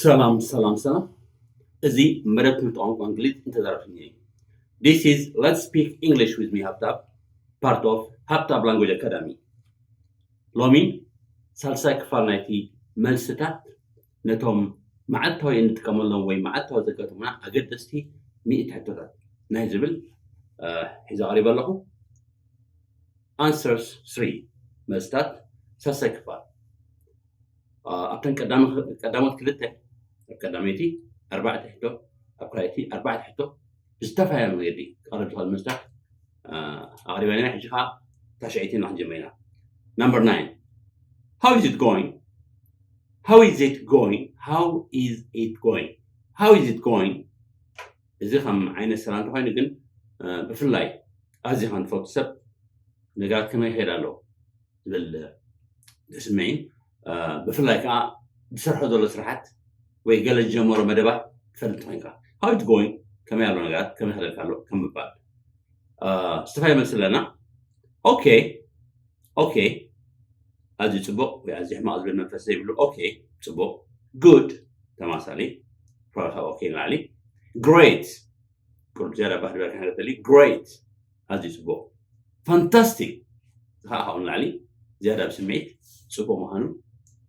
ሰላም ሰላም ሰላም። እዚ መደብ ትምህርቲ ቋንቋ እንግሊዝ እንተዛረብትኛ እዩ። This is Let's Speak English with me ሃብታብ, part of ሃብታብ Language Academy። ሎሚ ሳልሳይ ክፋል ናይቲ መልስታት ነቶም መዓልታዊ እንጥቀመሎም ወይ መዓልታዊ ዘጋጥሙና ኣገደስቲ ሚእቲ ሕቶታት ናይ ዝብል ሒዘ ቀሪበ ኣለኹ። Answers three፣ መልስታት ሳልሳይ ክፋል። ኣብተን ቀዳሞት ክልተ፣ ኣብ ቀዳመይቲ ኣርባዕተ ሕቶ፣ ኣብ ካልኣይቲ ኣርባዕተ ሕቶ ብዝተፈላለየ መገዲ ክቐርብ ዝኽእል መስታት ኣቕሪበና ኢና። ሕጂ ከዓ ታሽዐይቲ ኢና ክንጀምር ኢና። Number nine, how is it going? How is it going? How is it going? How is it going? እዚ ከም ዓይነት ሰላምታ ኮይኑ ግን ብፍላይ ኣዚኻ ንትፈልጡ ሰብ ነገራት ከመይ ይኸይድ ኣሎ ዝብል ስምዒ፣ ብፍላይ ከዓ ዝሰርሖ ዘሎ ስራሓት ወይ ገለ ዝጀመሮ መደባት ትፈልጥ ኮይንካ፣ how is it going? ከመይ ኣሎ ነገራት፣ ከመይ ይኸደልካ ኣሎ ከም ምባል። ዝተፋየ መልሲ ኣለና። ኦኬ ኦኬ፣ ኣዝዩ ፅቡቕ ወይ ኣዝዩ ሕማቕ ዝብል መንፈስ ዘይብሉ። ኦኬ፣ ፅቡቕ። ጉድ፣ ተማሳሊ። ፕሮታ ኦኬ ንላዕሊ። ግሬት፣ ቁሩብ ዝያዳ ባህሪ በርካ ነገር ተሊ። ግሬት፣ ኣዝዩ ፅቡቕ። ፋንታስቲክ፣ እዚ ከዓ ካብኡ ንላዕሊ ዝያዳ ብስምዒት ፅቡቕ ምዃኑ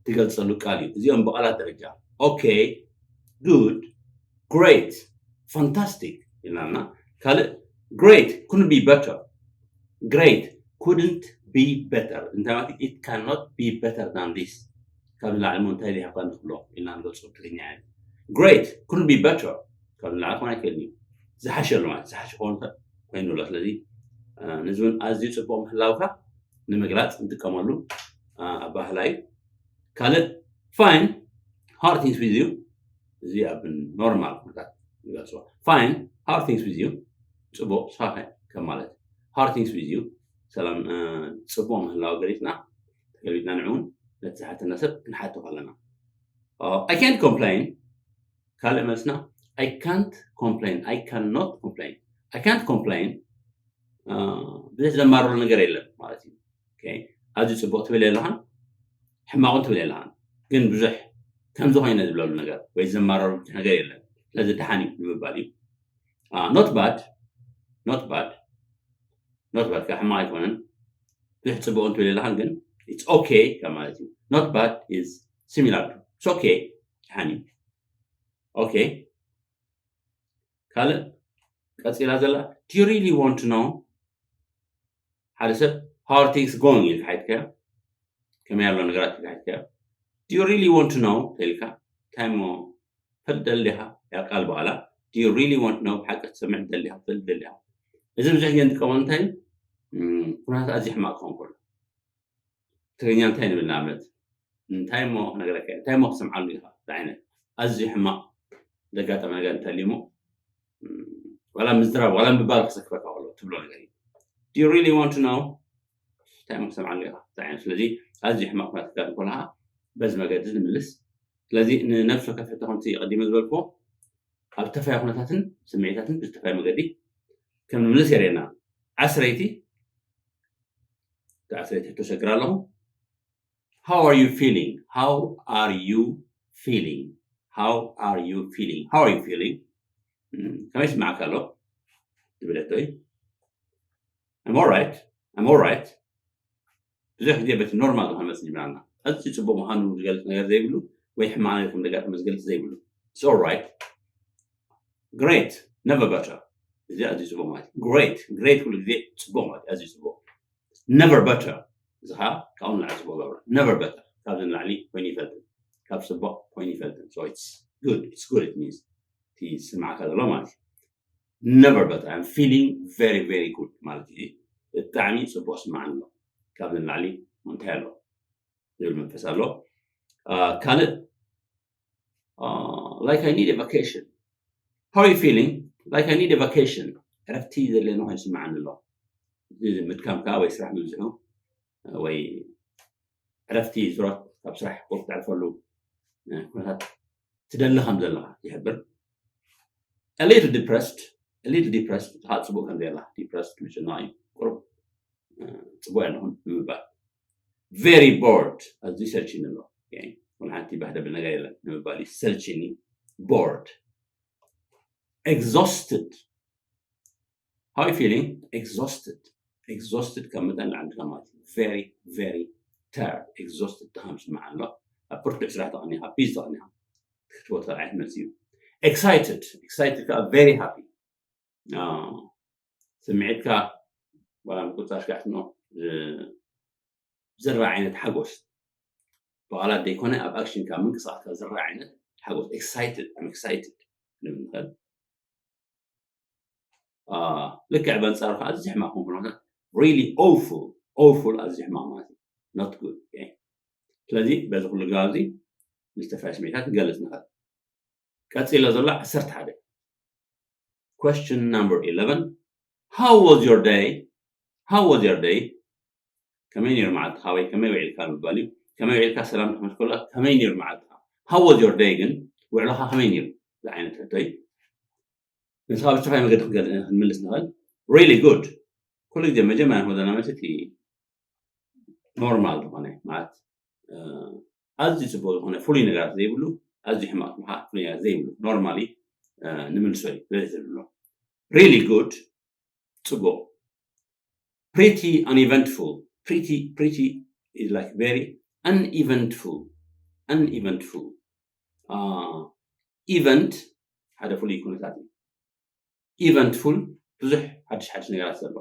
ትገልፀሉ ቃል እዩ። እዚኦም ብቓላት ደረጃ። ኦኬ፣ ጉድ፣ ግሬት፣ ፋንታስቲክ ኢልና ኣለና። ካልእ ግሬት፣ ኩድንት ቢ በተር። ግሬት፣ ኩድንት ቢ በተር። እንታይ ማለት? It cannot be better than this። ካብ ንላዕሊ ሞ እንታይ ሊሃባ ንክብሎ ኢልና ንገልፆ ብትግርኛ እዩ። ግሬት፣ ኩድንት ቢ በተር። ካብ ንላዕሊ ክኾን ኣይክእልን እዩ። ዝሓሸ ኣሎ ማለት ዝሓሸ ክኸውን ይኽእል ኮይኑ ኣሎ። ስለዚ ነዚ እውን ኣዝዩ ፅቡቕ ምህላውካ ንምግላፅ ንጥቀመሉ ኣባህላ እዩ። ካልእ ፋይን፣ how are things with you? እዚ ኣብ ኖርማል ኩነታት ንገልፅዎ። ፋይን፣ how are things with you? ፅቡቕ፣ ስኻ ከ ከም ማለት። How are things with you? ሰላም፣ ፅቡቕ ምህላው ገሊፅና፣ ተገልቢጥና ንዕውን ነቲ ዝሓተና ሰብ ክንሓቶ ከለና። I can't complain። ካልእ መልስና፣ I can't complain። I cannot complain። I can't complain። ብዙሕ ዘማርሩ ነገር የለን ማለት እዩ። ኣዝዩ ፅቡቕ ትብል የለኻን፣ ሕማቕ እውን ትብል የለኻን። ግን ብዙሕ ከምዚ ኮይነ ዝብለሉ ነገር ወይ ዘማርሩ ብዙሕ ነገር የለን። ስለዚ ደሓን እዩ ንምባል እዩ። Not bad፣ not bad፣ not bad ከዓ ሕማቕ ኣይኮነን። ብዙሕ ፅቡቕ እውን ትብል የለኻን፣ ግን it's okay ከም ማለት እዩ። Not bad is similar to it's okay፣ ደሓን እዩ። ኦኬ፣ ካልእ ቀፂላ ዘላ፣ do you really want to know? ሓደ ሰብ how are things going ኢልካ ሓትካዮ፣ ከመይ ኣሎ ነገራት ኢልካ ሓትካዮ። Do you really want to know ተልካ፣ እንታይ እሞ ፈልጥ ደሊኻ? ያ ቃል በቓላ፣ do you really want to know? ብሓቂ ክትሰምዕ ደሊኻ፣ ፈልጥ ደሊኻ? እዚ ብዙሕ ግዜ ንጥቀመሉ እንታይ እዩ? ኩነታት ኣዝዩ ሕማቕ ክኸውን ከሎ ትግርኛ እንታይ ንብል ንኣብነት? እንታይ እሞ ክነገረካ እየ፣ እንታይ እሞ ክሰምዓሉ ኢኻ ዝዓይነት ኣዝዩ ሕማቕ ዘጋጠመ ነገር እንተልዩ እሞ ዋላ ምዝራብ ዋላ ምባል ክሰክፈካ ከሎ ትብሎ ነገር እዩ። Do you really want to know? እንታይ እሞ ክሰምዓሉ ኢኻ ዝዓይነት። ስለዚ ኣዝዩ ሕማቕ ኩነታት ክጋጥም ከሎ ከዓ በዚ መገዲ እዚ ንምልስ። ስለዚ ንነብሱ ከፍሕቶ ከምቲ ቀዲመ ዝበልኩዎ ኣብ ዝተፋየ ኩነታትን ስምዒታትን ብዝተፋየ መገዲ ከም ንምልስ የርእየና። ዓስረይቲ ዓስረይቲ ሕቶ ሰግር ኣለኹ። How are you feeling? How are you feeling? How are you feeling? How are you feeling? ከመይ ስምዓካ ኣሎ ዝብል ሕቶ እዩ። I'm alright. I'm alright። ብዙሕ ግዜ በቲ ኖርማል ዝኾነ መልሲ ጅምራና። ኣዝዩ ፅቡቕ ምዃኑ ዝገልፅ ነገር ዘይብሉ ወይ ሕማቕ ነገር ከም ዘጋጠመ ዝገልፅ ዘይብሉ። It's alright. Great, never better። እዚ ኣዝዩ ፅቡቕ ማለት እዩ። ግሬት፣ ግሬት ኩሉ ግዜ ፅቡቕ ማለት እዩ። ኣዝዩ ፅቡቕ። Never better፣ እዚ ከዓ ካብኡ ንላዕሊ ፅቡቕ ገብረ። Never better፣ ካብዚ ንላዕሊ ኮይኑ ይፈልጥን ካብ ፅቡቕ ኮይኑ ይፈልጥን። So it's good, it's good, it means እቲ ዝስምዓካ ዘሎ ማለት እዩ። Never better, I'm feeling very very good ማለት እዩ። ብጣዕሚ ፅቡቕ ስምዓኒ ኣሎ፣ ካብዚ ንላዕሊ እንታይ ኣሎ ዝብል መንፈስ ኣሎ። ካልእ like I need a vacation። How are you feeling? Like I need a vacation። ዕረፍቲ ዘድልየኒ ኮይኑ ይስምዓኒ ኣሎ። እዚ ምድካምካ ወይ ስራሕ ምብዝሑ ወይ ዕረፍቲ ስሩዕ ካብ ስራሕ ቁሩብ ተዕርፈሉ ኩነታት ትደሊ ከም ዘለኻ ይሕብር። A little depressed፣ a little depressed ከዓ ፅቡቕ ከም ዘየላ፣ ዲፕረስድ ምጭናቕ እዩ። ቁሩብ ፅቡቕ የለኹን ንምባል። Very bored፣ ኣዝዩ ሰልችኒ ኣሎ። ሓንቲ ባህደብል ነገር የለን ንምባል እዩ። ሰልችኒ፣ bored፣ exhausted። How you feeling? Exhausted። Exhausted ካብ መጠን ንላዕሊ ድኻም ማለት እዩ። Very very tired፣ exhausted፣ ድኻም ይስምዓኒ ኣሎ። ኣብ ብርቱዕ ስራሕ ተቐኒኻ፣ ቢዚ ተቐኒኻ ክትህቦ ትኽእል ዓይነት መልሲ እዩ። Excited፣ excited ከዓ very happy። ስምዒትካ ዋላ ምቁፅፃር ሽጋዕ ትኖ ዘረባ ዓይነት ሓጎስ፣ ብቓላት ዘይኮነ ኣብ ኣክሽንካ ምንቅስቃስካ ዝረኣ ዓይነት ሓጎስ። Excited፣ I'm excited ክንብል ንኽእል። ልክዕ በንፃሩ ከዓ ኣዝዩ ሕማቕ ክንኮን really awful፣ awful ኣዝዩ ሕማቕ ማለት እዩ። Not good። ስለዚ በዚ ኩሉ ግባብ እዚ ንዝተፈላለዩ ስምዒታት ክንገልፅ ንኽእል። ቀፂሎ ዘሎ ዓሰርተ ሓደ። Question number eleven. How was your day? How was your day? ከመይ ነይሩ መዓልትኻ ወይ ከመይ ውዒልካ ምባል እዩ። ከመይ ውዒልካ ሰላም ድሕሪ ከላ ከመይ ነይሩ መዓልትኻ? How was your day ግን ውዕሎኻ ከመይ ነይሩ ዝዓይነት ሕቶ እዩ። ንስኻ ብዝተፈላለየ መገዲ ክንገል- ክንምልስ ንኽእል። Really good። ኩሉ ግዜ መጀመርያ ንወደና መልሲ እቲ ኖርማል ዝኾነ ማለት ኣዝዩ ፅቡቅ ዝኾነ ፍሉይ ነገራት ዘይብሉ፣ ኣዝዩ ሕማቅ ድማ ፍሉይ ነገራት ዘይብሉ ኖርማሊ ንምልሶ እዩ። ስለዚ ዝብሎ really good ፅቡቅ። Pretty uneventful። Pretty pretty is like very uneventful። Uneventful። Event ሓደ ፍሉይ ኩነታት እዩ። Eventful ብዙሕ ሓድሽ ሓድሽ ነገራት ዘሎ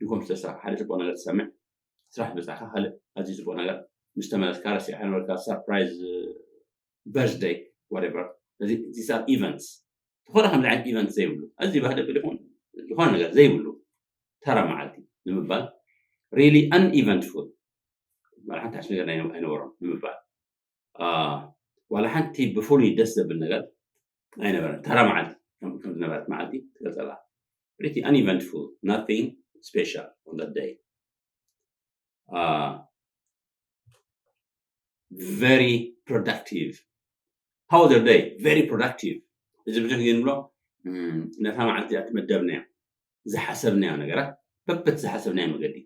ድኩም ዝተሰርሐ ሓደ ፅቡቅ ነገር ትሰምዕ፣ ስራሕ በፃዕካ ካልእ ኣዝዩ ፅቡቅ ነገር ምስ ተመለስካ ረሲዕካ ነበርካ፣ surprise፣ birthday፣ whatever። ስለዚ these are events። ዝኾነ ከምዚ ዓይነት event ዘይብሉ ኣዝዩ ባህደ ብልኹን ዝኾነ ነገር ዘይብሉ ተራ መዓልቲ ንምባል really uneventful። ማለት ሓንቲ ሓድሽ ነገር ኣይነበሮም ንምባል ዋላ ሓንቲ ብፍሉይ ደስ ዘብል ነገር ኣይነበረን። ተራ መዓልቲ ከም ዝነበረት መዓልቲ ትገልፀላ። Pretty uneventful, nothing special on that day። Very productive. How was your day? Very productive። እዚ ብዙሕ ግዜ ንብሎ ነታ መዓልቲ እያ ትመደብናዮ ዝሓሰብናዮ ነገራት በበት ዝሓሰብናዮ መገዲ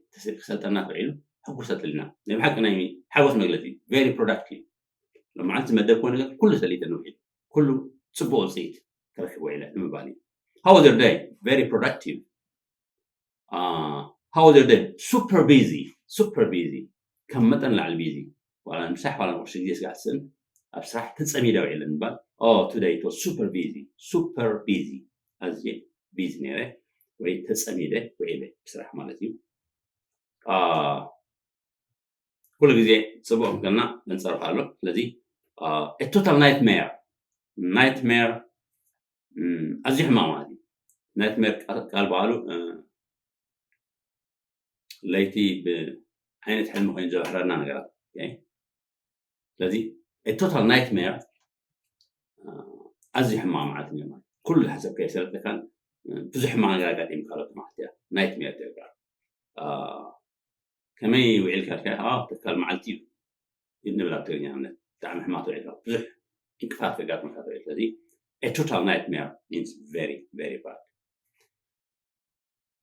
ክሰልጠና ክኢሉ ሕጉሰት ልና ናይ ብሓቂ ናይ ሓጎስ መግለፂ። Very productive። ሎመዓልቲ ዝመደብኮ ነገር ኩሉ ሰሊጠ ንውዒል ኩሉ ፅቡቅ ውፅኢት ክረክብ ውዒለ ንምባል እዩ። How was your day? Very productive። How was your day? Super busy። Super busy። ካብ መጠን ላዕሊ ቢዚ ዋላ ምሳሕ ዋላ ንቁርሲ ግዜ ስጋዕ ስን ኣብ ስራሕ ተፀሚደ ውዒለ ንምባል። Today it was super busy። Super busy። ኣዝየ ቢዚ ነይረ ወይ ተፀሚደ ውዒለ ብስራሕ ማለት እዩ። ኩሉ ግዜ ፅቡቅ ምከና መንፀርፋ ኣሎ። ስለዚ total nightmare። Nightmare ኣዝዩ ሕማቅ ማለት እዩ። Nightmare ቃል በዓሉ ለይቲ ብዓይነት ሕልሚ ኮይኑ ዘብሕረና ነገራት። ስለዚ total nightmare ኣዝዩ ሕማቅ መዓልቲ ነይሩ ማለት ኩሉ ዝሓሰብካዮ ሰለትካን ብዙሕ ሕማቅ ነገር ኣጋጢምካ ኣሎ ማለት እያ። Nightmare ትብሃል። ከመይ ውዒልካ ኢልካ ተካል መዓልቲ እዩ ንብል ኣብ ትግርኛ። እምነት ብጣዕሚ ሕማቅ ውዒልካ ብዙሕ እንቅፋት ከጋጥመካ ትውዒል። ስለዚ total nightmare means very very bad።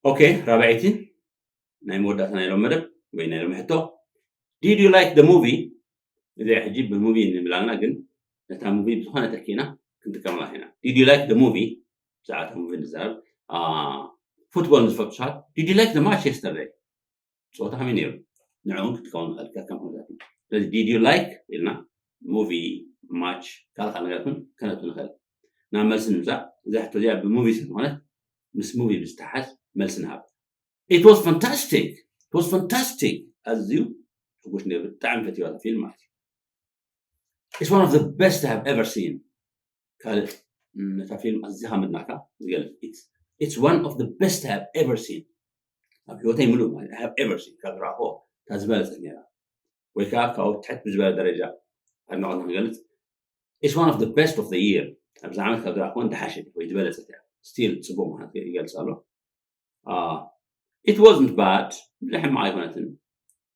ኦኬ፣ ራብዐይቲ ናይ መወዳእታ ናይ ሎም መደብ ወይ ናይ ሎም ሕቶ፣ did you like the movie? እዚ ሕጂ ብሙቪ ንብል ኣለና፣ ግን ነታ ሙቪ ብዝኾነ ተኪእና ክንጥቀመላ ኢና። Did you like the movie? ብዛዕባ እታ ሙቪ ንዛረብ። ፉትቦል ንዝፈቱ ሰባት፣ did you like the match yesterday? ፀወታ ከመይ ነይሩ? ንዕኡን ክትከውን ንኽእል ከከም ኩነታት። ስለዚ did you like ኢልና ሙቪ፣ ማች፣ ካልእ ካልእ ነገራት እውን ከነቱ ንኽእል። ናብ መልሲ ንምፃእ እዛ ሕቶ እዚኣ ብሙቪ ስለዝኾነት ምስ ሙቪ ብዝተሓዝ መልሲ ንሃብ። It was fantastic. It was fantastic። ኣዝዩ ሕጉስ ነይሩ። ብጣዕሚ ፈትዋ ፊልም ማለት እዩ። It's one of the best I have ever seen። ካልእ ነታ ፊልም ኣዚኻ ምድናቕካ ዝገልፅ። It's one of the best I have ever seen። ኣብ ህይወተይ ምሉእ ማለት I have ever seen ካብ ዝረኣኽዎ እታ ዝበለፀት ነይራ። ወይ ከዓ ካብኡ ትሕት ብዝበለ ደረጃ ኣድናቖትና ክንገልፅ It's one of the best of the year። ኣብዚ ዓመት ካብ ዝረኣኽዎ ዝሓሸት ወይ ዝበለፀት እያ። ስቲል ፅቡቅ ምዃኑ ይገልፅ ኣሎ። It wasn't bad። ብዙሕ ሕማቕ ኣይኮነትን፣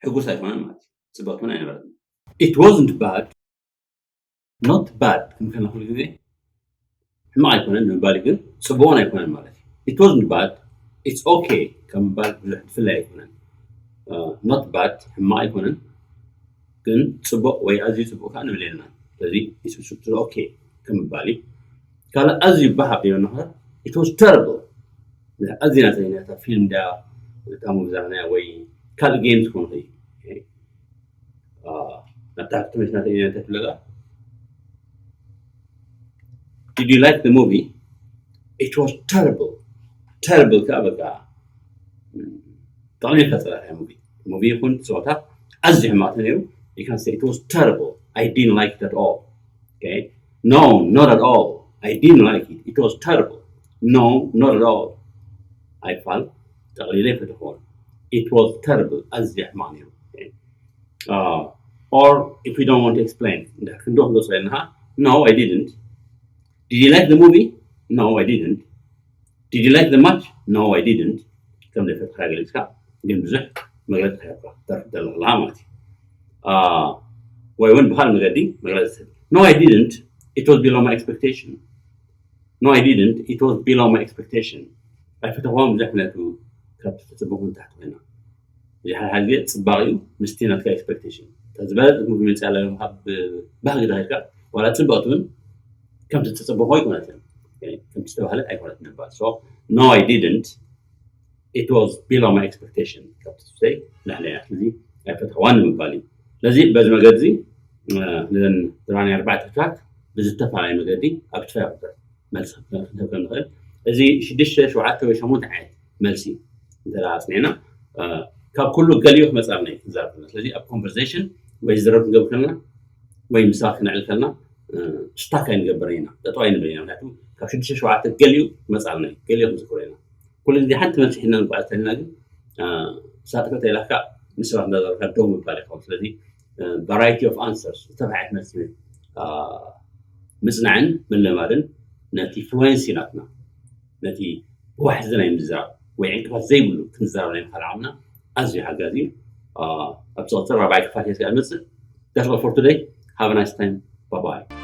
ሕጉስ ኣይኮነን ማለት እዩ። ፅብቕቲ እውን ኣይነበረትን። It wasn't bad። Not bad ክንብል ከለና ኩሉ ግዜ ሕማቕ ኣይኮነን ንምባል እዩ፣ ግን ፅቡቕን ኣይኮነን ማለት እዩ። It wasn't bad። It's okay ካብ ምባል ብዙሕ ዝፍለ ኣይኮነን። Not bad ሕማቕ ኣይኮነን፣ ግን ፅቡቕ ወይ ኣዝዩ ፅቡቕ ከዓ ንብል የለናን። ስለዚ it's okay ከም ምባል እዩ። ካልእ ኣዝዩ ባህ ኣብደዮ ነገር it was terrible። ኣዝና ዘይነታ ፊልም ዳ እታ ሙቪ ዛና ወይ ካልእ ጌም ዝኾነ እዩ ናብታ ክትመሽ ናተ ኢና ተትብለጋ Did you like the movie? It was terrible. Terrible ከዓ በቃ ጠቕሊልካ ፅላእካ ሙቪ ሙቪ ይኹን ፀወታ ኣዝዩ ሕማቕ ነይሩ። You can say it was terrible. I didn't like it at all. Okay? No, not at all. I didn't like it. It was terrible. No, not at all. ኣይፋል ጠቕሊለ ይፈተኽዎን It was terrible. ኣዝዩ ሕማቕ ነይሩ። Okay? Uh, or if we don't want to explain ክንዶ ክንገሶ ኣለና No, I didn't. Did you like the movie? No, I didn't. Did you like the match? No, I didn't. ከም ዘይፈትካ ገሊፅካ ግን ብዙሕ መግለፂ ከይብካ ተርፍ ዘለኽላ ማለት እዩ ወይ እውን ብካል መገዲ መግለፂ ትህብ No, I didn't. It was below my expectation. No, I didn't. It was below my expectation. ኣይፈተኽዎም ብዙሕ ምክንያቱ ካብቲ ተፅቡኹ ንታሕቲ ኮይና እዚ ሓደ ሓደ ግዜ ፅባቕ እዩ ምስቲ ናትካ expectation ዝበለፀት ሙቪ መፅያ ኣለና ካብ ባህጊ ተኸድካ ዋላ ፅብቕቲ እውን ከምቲ ተፅብኾ ኣይኮነትን ከምቲ ዝተባህለት ኣይኮነትን ንባል so no I didn't. It was below my expectation ካብቲ ትሕተይ ላዕሊ እያ ስለዚ ኣይፈተኽዋን ንምባል እዩ ስለዚ በዚ መገዲ ነዘን ዝራኒ ኣርባዕተ ክታት ብዝተፈላለየ መገዲ ኣብ ዝተፈላለዩ ኩነታት መልሲ ክንህብ ከም ንኽእል እዚ ሽዱሽተ ሸውዓተ ወይ ሸሞንተ ዓይነት መልሲ እንተ ኣፅኒዕና ካብ ኩሉ ገሊኡ ክመፃልና እዩ ክንዛረብ ከለና ስለዚ ኣብ conversation ወይ ዝረብ ክንገብር ከለና ወይ ምሳል ክነዕል ከለና stuck ኣይንገብርን ኢና ጠጠው ኣይንብል ኢና ምክንያቱ ካብ ሽዱሽተ ሸውዓተ ገሊኡ ክመፃልና እዩ ገሊኡ ክንዝክሮ ኢና ኩሉ ግዜ ሓንቲ መልሲ ሒና ንጓዓዝ ተልና ግን ሳጥፈተ ኢላካ ምስ ሰባት እንዳዘረካ ደው ምባል ይኸውን ስለዚ variety of answers ዝተባዓት መልሲ ምፅናዕን ምልማድን ነቲ fluency ናትና ነቲ ብዋሕዚ ናይ ምዝራብ ወይ ዕንቅፋት ዘይብሉ ክንዛረብ ናይ ምኽኣል ዓቕምና ኣዝዩ ሓጋዚ እዩ ኣብ ዝቐፅል ራብዓይ ክፋል ሒዝካ እመፅእ That's all for today. Have a nice time. Bye bye.